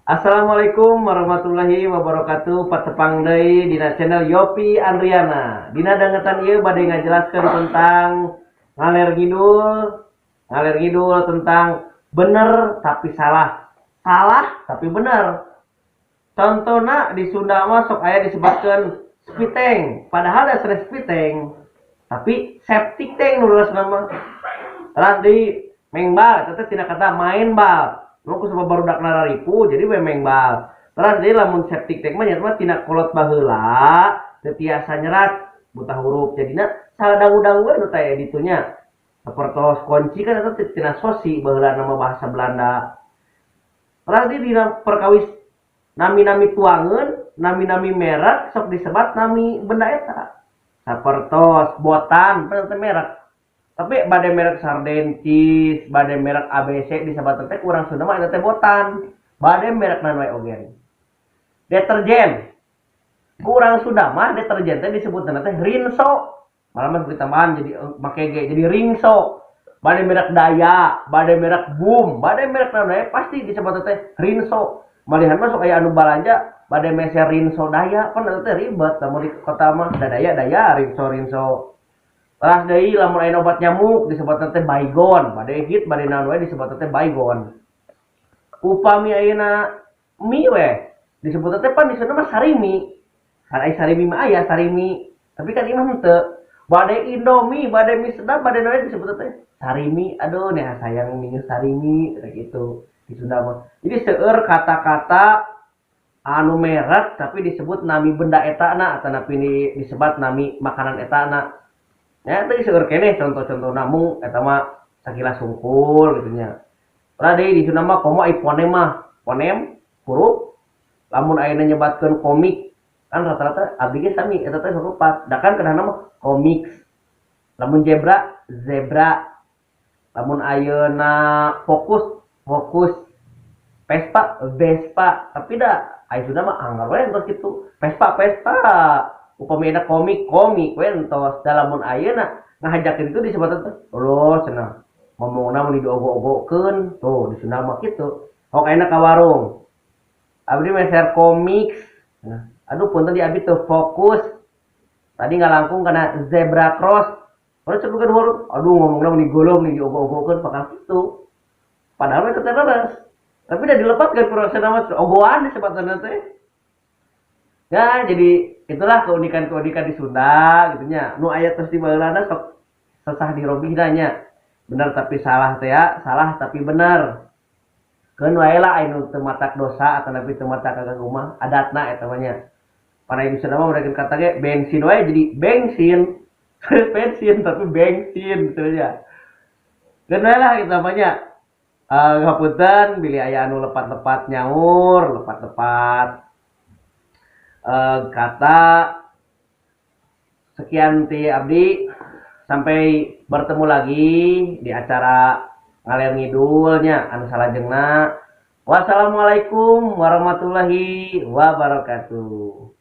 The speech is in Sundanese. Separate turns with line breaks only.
Assalamualaikum warahmatullahi wabarakatuh. Patepang deui dina channel Yopi Andriana. Dina dangetan ieu bade ngajelaskeun tentang ngaler ngidul, ngaler ngidul tentang bener tapi salah, salah tapi bener. Contohna, di Sunda mah sok aya disebutkeun spiteng, padahal da sanes spiteng, tapi septic tank nu leresna mah. Terus di mengbal, eta teh tina kata main bal. Nu ku sabab barudak nararipu jadi we mengbal. Terus deui, lamun septic tank mah nya tina kolot baheula teu tiasa nyerat buta huruf, jadina salah dangu-dangu we nu taya ditunya. Sapertos kunci kan eta tina sosi baheula nama bahasa Belanda. Terus di dina perkawis nami-nami tuangeun, nami-nami merek sok disebat nami benda eta. Sapertos Botan, teh merek. Tapi bade merek sarden cheese, bade merek ABC disebat teh urang Sunda mah eta teh Botan. Bade merek naon wae oge. Deterjen. Ku urang Sunda mah deterjen teh disebutna teh Rinso. Malah mah ditambahan jadi make ge jadi Ringso. Bade merek Daya, bade merek Boom, bade merek naon wae pasti disebut teh Rinso. Malihan mah sok aya anu balanja bade meser Rinso Daya, pan eta teh ribet lamun di kota mah da Daya Daya, Rinso Rinso. Teras deui, lamun aya obat nyamuk disebut teh Baygon, bade Hit, bade naon wae disebut teh Baygon. Upami ayeuna mie we disebut teh pan di sana mah Sarimi. Kan aya Sarimi mah aya Sarimi, tapi kan ieu mah henteu. Bade Indomie, bade Mie Sedaap, bade naon disebut teh Sarimi. Aduh, nih sayang mie Sarimi kayak gitu di Sunda mah. Jadi seueur kata-kata anu merek tapi disebut nami benda etana atau napi disebat nami makanan etana. Ya, tadi seueur keneh contoh-contoh, namung eta mah sakilas sungkul gitu nya. Ulah deui, di Sunda mah komo ai fonem mah, fonem huruf, lamun ayeuna nyebatkeun komik kan rata-rata abdi ge sami eta teh huruf, da kan kedahna mah komiks. Lamun zebra, zebra. Lamun ayeuna fokus, fokus. Vespa, Vespa, tapi da ai Sunda mah anggar we entos kitu. Vespa, Vespa. Upami ada komik, komik we entos. Da lamun ayeuna ngahajakeun itu disebut teh, "Loh," cenah. Ngomongna mun diogo-ogokeun, tuh di Sunda mah kitu. Hok ayeuna ka warung. "Abdi meser komiks." Nah, "Aduh, punten di abdi teu fokus. Tadi ngalangkung kana zebra cross." Padahal cek bukan huruf. Aduh, ngomongna mun digolong nih diogo-ogokeun bakal kitu. Padahal mah teu leres. Tapi udah dilepatkan proses nama ogoan disebutna teh. Ya, jadi itulah keunikan-keunikan di Sunda gitu nya. Nu aya terus di baheulana sok sesah dirobihna nya. Bener tapi salah teh ya, salah tapi bener. Keun wae lah, anu teu matak dosa atau napi teu matak kaganggu mah adatna eta mah nya. Pan di Sunda mah mereka kata ge bensin wae jadi bensin. Bensin tapi bensin gitu nya. Keun wae lah kita mah nya. Ngapunten bilih aya anu lepat-lepat nyaur, lepat-lepat kata. Sekian ti abdi, sampai bertemu lagi di acara ngaler ngidulnya anu salajengna. Wassalamualaikum warahmatullahi wabarakatuh.